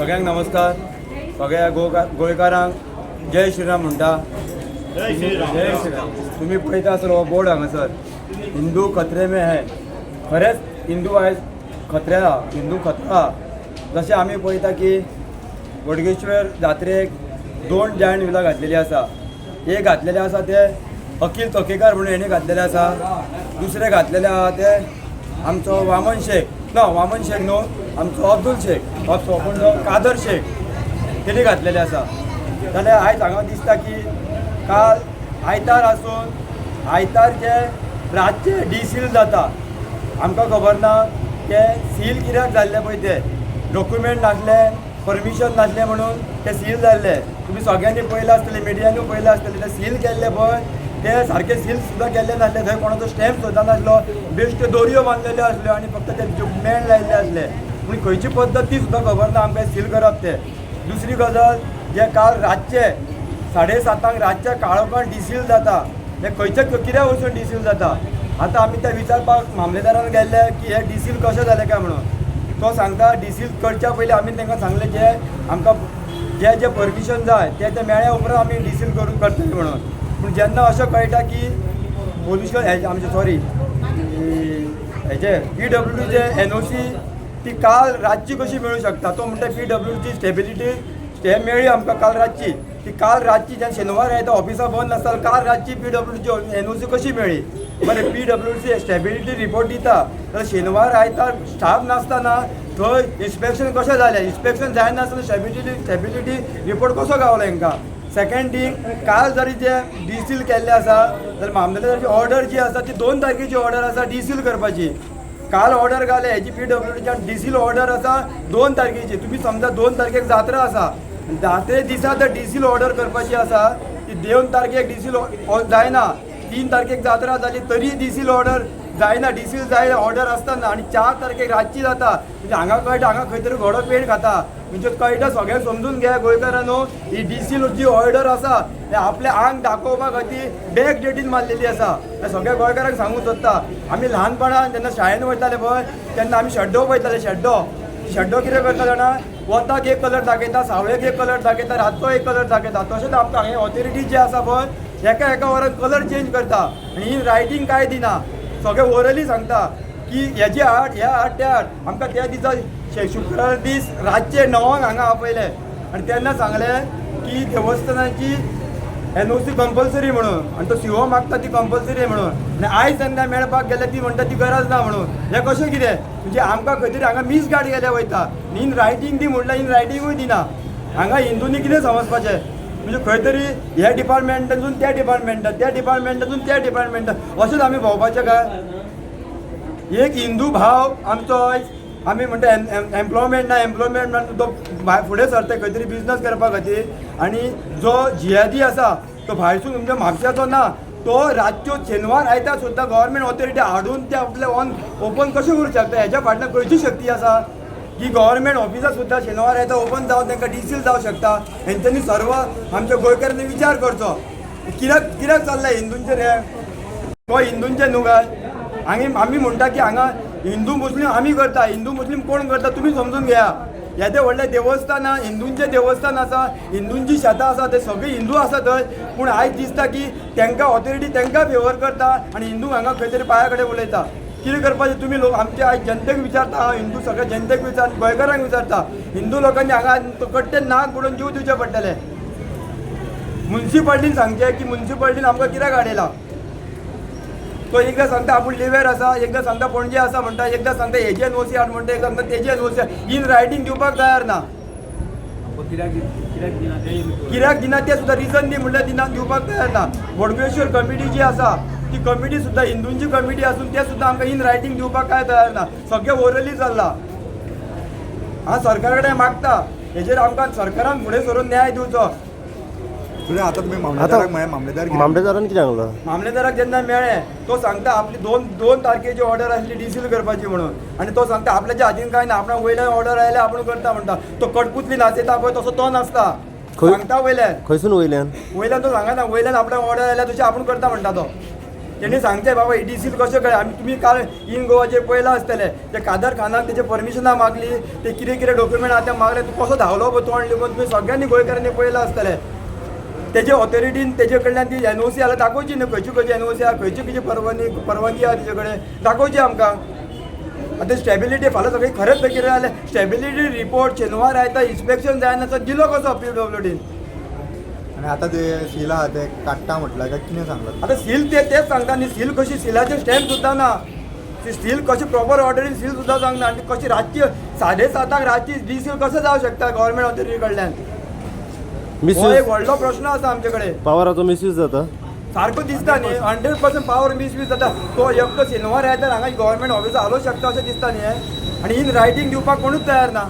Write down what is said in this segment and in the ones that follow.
सगळ्यांक नमस्कार. सगळ्या गोंयकारांक जय श्रीराम म्हणटा. जय श्रीराम. जय श्रीराम. तुम्ही पळयता आसतलो हो बोर्ड हांगासर, हिंदू खतरे में है. खरेंच हिंदू आयज खतरे आहा, हिंदू खतरो आहा. जशें आमी पळयता की बोडगेश्वर जात्रेक दोन जायंट विलां घातलेली आसा. एक घातलेले आसा ते अखिल तोखेकार म्हणून हेणी घातलेले आसा. दुसरे घातलेले आहा ते आमचो वामन शेख, ना वामन शेख न्हू, आमचो अब्दुल शेख, कोण तो कादर शेख, तेणी घातलेले आसा. जाल्यार आयज हांगा दिसता की काल आयतार आसून आयतारचे रातचे डिसील जाता. आमकां खबर ना ते सील कित्याक जाल्ले पळय. ते डॉक्युमेंट नासले, परमिशन नासलें म्हणून ते सील जाल्ले. तुमी सगळ्यांनी पळयलां आसतलें, मिडियांनी पळयलां आसतलें. ते सील केल्ले पळय, ते सारके सील सुद्दां केल्ले नासले. थंय कोणाचो स्टॅम्प सुद्दां नासलो. बेश्ट्यो दोरयो बांदलेल्यो आसल्यो आनी फक्त ते मेण लायिल्ले आसले. पूण खंयची पद्दत ती सुद्दां खबर ना आमकां सील करप ते. दुसरी गजाल, जे काल रातचे 7:30 रातच्या काळोखान डिसील जाता, हे खंयच्या कित्याक वचून डिसील जाता? आतां आमी त्या विचारपाक मामलेदारान गेल्ले की हे डिसील कशें जालें काय म्हणून. तो सांगता, डिसील करच्या पयलीं आमी तांकां सांगलें, जे आमकां जे जे परमिशन जाय ते ते मेळ्ळ्या उपरांत आमी डिसील करून करतले म्हणून. पूण जेन्ना अशें कळटा की पोल्युशन हेजें आमचें, सॉरी, हेजे पीडब्ल्यूडीचे एनओसी ती काल रातची कशी मेळूं शकता? तो म्हणटा, पीडब्ल्यूडीची स्टेबिलिटी स्टे मेळ्ळी आमकां काल रातची. ती काल रातची जेन्ना शेनवार येता, ऑफिसां बंद आसता, काल रातची पीडब्ल्यूडीची एनओसी कशी मेळ्ळी? बरें, पीडब्ल्यूडीची स्टेबिलिटी रिपोर्ट दिता जाल्यार शेनवार आयतार स्टाफ नासतना थंय इन्स्पेक्शन कशें जालें? इन्स्पेक्शन जायनासतना स्टेबिलिटी रिपोर्ट कसो गावलो हेंकां? सेकंड थिंग, काल जरी जे डिसील केल्ले आसा जाल्यार मामलेदाराची ऑर्डर जी आसा ती 2 तारखेची ऑर्डर आसा डिसील करपाची. काल ऑर्डर घाले हेजी पीडब्ल्यूडीच्या. डिसील ऑर्डर आसा 2 तारखेची. तुमी समजा, 2 तारखेक जात्रा आसा, जात्रे दिसा जर डिसील ऑर्डर करपाची आसा ती 2 तारखेक डिसील जायना. 3 तारखेक जात्रा जाली तरी डिसील ऑर्डर जायना. डिसील जाय ऑर्डर आसतना आनी 4 तारखेक रातची जाता म्हणजे हांगा कळटा, हांगा खंय तरी घोडो पेंट खाता. म्हणजे कळटा, सगळ्यांक समजून घे गोंयकारांनो, ही डिसील जी ऑर्डर आसा ते आपले आंग दाखोवपा खातीर बॅक डेटीन मारलेली आसा. हे सगळ्या गोंयकारांक सांगूंक सोदता. आमी ल्हानपणान जेन्ना शाळेन वयताले पळय, तेन्ना आमी शेड्डो पळयताले. शेड्डो, शेड्डो कितें करता जाणा? वताक एक कलर दाखयता, सावळेक एक कलर दाखयता, रातचो एक कलर दाखयता. तशेंच आमकां हे ऑथॉरिटी जी आसा पळय, एका एका वरान कलर चेंज करता आनी इन रायटींग कांय दिना. सगळें ओरली सांगता की हेजे हाड, ह्या हाड, त्या हाड. आमकां त्या दिसा शुक्रार दीस रातचे 9क हांगा आपयले आनी तेन्ना सांगलें की देवस्थानाची एनओसी कंपल्सरी म्हणून आनी तो सीओ मागता ती कंपल्सरी म्हणून. आनी आयज जेन्ना मेळपाक गेले, ती म्हणटा ती गरज ना म्हणून. हें कशें कितें? म्हणजे आमकां खंय तरी हांगा मिसगायड केल्या वयता. इन रायटींग दी म्हणल्यार इन रायटिंगूय दिना. हांगा हिंदूंनी कितें समजपाचें? म्हणजे खंय तरी ह्या डिपार्टमेंटातून त्या डिपार्टमेंटात, त्या डिपार्टमेंटातून त्या डिपार्टमेंटात, अशेंच आमी भोंवपाचें काय? एक हिंदू भाव आमचो आयज आमी म्हणटा एम्प्लॉयमेंट ना, एम्प्लॉयमेंट ना, तो भायर फुडें सरता खंय तरी बिजनस करपा खातीर. आनी जो जिहादी आसा तो भायरसून तुमच्या म्हापशाचो ना. तो रातच्यो शेनवार आयतार सुद्दां गव्हर्मेंट ऑथॉरिटी हाडून ते आपले ऑन ओपन कशें करूं शकता? हेज्या फाटल्यान खंयची शक्ती आसा की गव्हर्मेंट ऑफिसां सुद्दां शेनवार आयतार ओपन जावन तांकां डिसील जावं शकता? हेंच्यांनी सर्व आमच्या गोंयकारांनी विचार करचो, कित्याक कित्याक चल्लां हिंदूंचेर हें? तो हिंदूंचे न्हू काय? आमी आमी म्हणटा की हांगा हिंदू मुस्लीम आमी करता. हिंदू मुस्लीम कोण करता तुमी समजून घेया. येदे व्हडलें देवस्थान आहा, हिंदूंचें देवस्थान आसा, हिंदूंची शेतां आसा, ते सगळे हिंदू आसा थंय. पूण आयज दिसता की तांकां ऑथॉरिटी तांकां फेवर करता आनी हिंदू हांगा खंय तरी पांया कडेन उलयता. कितें करपाचें तुमी लोक? आमचे आयज जनतेक विचारता हांव, हिंदू सगळ्या जनतेक विचार, गोंयकारांक विचारता, हिंदू लोकांनी हांगा कट्टे नाक बुडोवन जीव दिवचे पडटले. मुन्सिपाल्टीन सांगचें की मुन्सिपाल्टीन आमकां कित्याक हाडयला? तो एकदां सांगता आपूण लिव्हेर आसा, एकदां सांगता पणजे आसा म्हणटा, एकदां सांगता हेजे एनओसी हाड म्हणटा, एकदां सांगता तेजे एनओसी. इन रायटींग दिवपाक तयार ना. कित्याक कित्याक दिना ते? कित्याक दिना ते सुद्दां रिजन दी म्हणल्यार दिना, दिवपाक तयार ना. बोडगेश्वर कमिटी जी आसा ती कमिटी सुद्दां हिंदूंची कमिटी आसून ते सुद्दां आमकां इन रायटींग दिवपाक काय तयार ना. सगळें ओरली चल्लां. हांव सरकारा कडेन मागता, हेजेर आमकां सरकारान फुडें सरून न्याय दिवचो. म्हणजे आता तुम्ही मामलेदाराक म्हळें, मामलेदार कितें? मामलेदारान कितें सांगलां? मामलेदाराक जेन्ना मेळ्ळें, तो सांगता आपली दोन तारखेची ऑर्डर आसली डिसील करपाची म्हणून. आनी तो सांगता आपल्याच्या हातीन कांय ना, आपणा वयल्यान ऑर्डर आयल्या, आपूण करता म्हणटा. तो कटपुतली नाचयता पळय, तसो तो नाचता. खंय? सांगता वयल्यान. खंयसून वयल्यान? वयल्यान तो सांगना, वयल्यान आपणाक ऑर्डर आयल्या तशी आपूण करता म्हणटा तो. तेणी सांगचें बाबा ही डिसील कशें कळ्ळें. आमी तुमी काल इन गोवाचेर पळयलां आसतलें, ते कादर खानाक तेजे परमिशनां मागली, ते कितें कितें डॉक्युमेंट आहा ते मागले, तूं कसो धांवलो पळय तोंड लिपून, तुमी सगळ्यांनी गोंयकारांनी पळयलां आसतलें. तेजे ऑथॉरिटीन तेजे कडल्यान ती एनओसी जाल्यार दाखोवची न्हू, खंयची खंयची एनओसी आहा, खंयची खंयची परवानगी आहा तेजे कडेन दाखोवची आमकां. आतां स्टेबिलिटी फाल्यां सगळी खरेंच कितें जाल्यार स्टेबिलिटी रिपोर्ट शेनवार आयता इन्स्पेक्शन जायना तो दिलो कसो पीडब्ल्यूडीन. आनी आतां ते सील आहा ते काडटा म्हटल्यार काय कितें सांगलां? आतां सील ते तेच सांगता न्ही, सील कशी, सिलाचे स्टॅम्प सुद्दां ना, ती सील कशी प्रॉपर ऑर्डरीन सील सुद्दां सांगना. आनी कशी रातची 7:30 रातची डिसील कशें जावं शकता गव्हर्मेंट ऑथॉरिटी कडल्यान? हो मिसयूज एक व्हडलो प्रश्न आसा आमचे कडेन. पावराचो मिसयूज जाता सारको दिसता न्ही, 100% पावर मिसयूज जाता. तो एकटो शेनवार येता हांगा गव्हर्मेंट ऑफिसार हालोवंक शकता अशें दिसता न्ही हें. आनी इन रायटींग दिवपाक कोणूच तयार ना.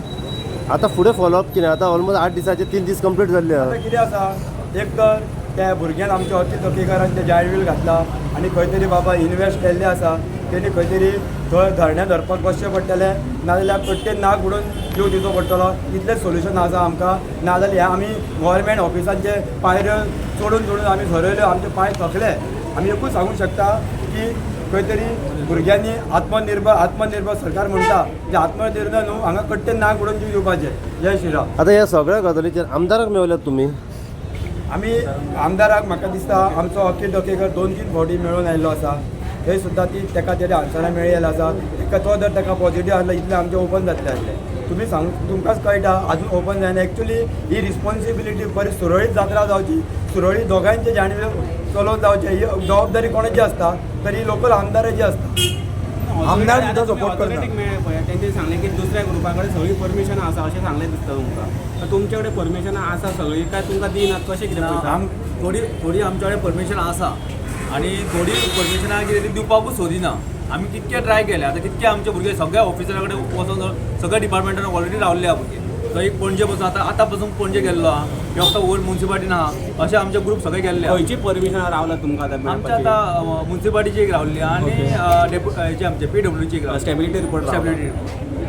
आतां फुडें फॉलोअप कितें? आतां ऑलमोस्ट 8 दिसाचे 3 दीस कंप्लीट जाल्ले आहा. आतां कितें आसा, एक तर त्या भुरग्यान आमच्या अती तकेकरान ते जायवील घातला आनी खंय तरी बाबा इनवेस्ट केल्ले आसा, तेणी खंय तरी थंय धरणे धरपाक बसचें पडटलें, नाजाल्यार कट्टेन नाक बुडोवन जीव दिवचो पडटलो. इतलेंच सोल्युशन आसा आमकां. नाजाल्यार हे आमी गव्हर्मेंट ऑफिसांचे पायऱ्यो चडून चडून आमी झरयल्यो, आमचे पांय थकले. आमी एकूच सांगूंक शकता की खंय तरी भुरग्यांनी आत्मनिर्भर आत्मनिर्भर सरकार म्हणटा, जे आत्मनिर्भर न्हू, हांगा कट्टेन नाक बुडोवन जीव दिवपाचें. जय श्रीराम. आतां ह्या सगळ्या गजालीचेर आमदाराक मेवल्यात तुमी? आमी आमदाराक म्हाका दिसता आमचो अखिल डोकेकर 2-3 फावटी मेळून आयिल्लो आसा, थंय सुद्दां ती ताका तेजे आन्सरां मेळिल्ली आसा. ताका तो जर ताका पॉझिटीव आसलो इतलें आमचें ओपन जातलें आसलें. तुमी सांग तुमकांच कळटा आजून ओपन जायना. एक्चुली ही रिस्पॉन्सिबिलिटी बरी सुरळीत जात्रा जावची, सुरळीत दोगांयचे जाणवीक चलोवन जावचें, ही जबाबदारी कोणाची आसता तर ही लोकल आमदाराची आसता. आमदार सुद्दां support करना. ऑथॉरिटीक मेळ्ळे पळय, तेंचे सांगलें की दुसऱ्या ग्रुपा कडेन सगळी परमिशनां आसा अशें सांगलें दिसता तुमकां. तर तुमचे कडेन परमिशनां आसा सगळीं काय तुमकां दिनात कशें कितें पळयता? थोडी थोडी आमच्या कडेन परमिशन आसा आनी थोडी परमिशनां कितें ती दिवपाकूच सोदिना. आमी कितके ट्राय केले, आतां कितके आमचे भुरगे सगळ्या ऑफिसरा कडेन वचोन सगळ्या डिपार्टमेंटान ऑलरेडी रावल्ले आहा भुरगे. थंय एक पणजे पसून आतां आतां पसून पणजे गेल्लो आहा, एकटो ओल्ड मुन्सिपाल्टीन आहा, अशे आमचे ग्रूप सगळे गेल्ले आहा. खंयची परमिशनां रावला तुमकां आतां आमच्या आतां मुन्सिपाल्टीची एक रावल्ली आहा आनी हेची आमचे पीडब्ल्यूची एक रावली. स्टेबिलिटी रिपोर्ट स्टेबिलिटी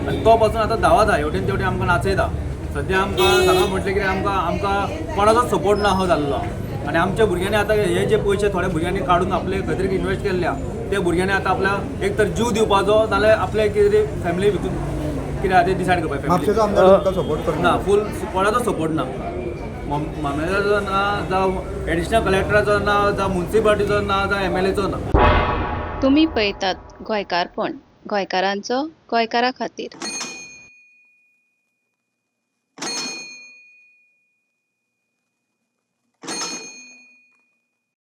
आनी तो पासून आतां धांवत आहा, हेवटेन तेवटेन आमकां नाचयता. सद्या आमकां सांगा म्हटलें कितें, आमकां आमकां कोणाचोच सपोर्ट ना हो जाल्लो. आनी आमच्या भुरग्यांनी आतां हे जे पयशे थोड्या भुरग्यांनी काडून आपले खंय तरी इनवेस्ट केल्ले आहा, ते भुरग्यांनी आतां आपल्या एक तर जीव दिवपाचो नाल्यार आपले कितें तरी फॅमिली भितून कितें आहा तें डिसायड करपाक फॅमिली. म्हापशेचो आमदार तुमकां सपोर्ट करना? ना, फूल कोणाचो सपोर्ट ना, मामलेदाराचो ना, जावं एडिशनल कलेक्टराचो ना, जावं मुन्सिपाल्टीचो ना, जावं एमएलएचो ना. तुमी पळयतात गोंयकारपण, गोंयकारांचो गोंयकारा खातीर.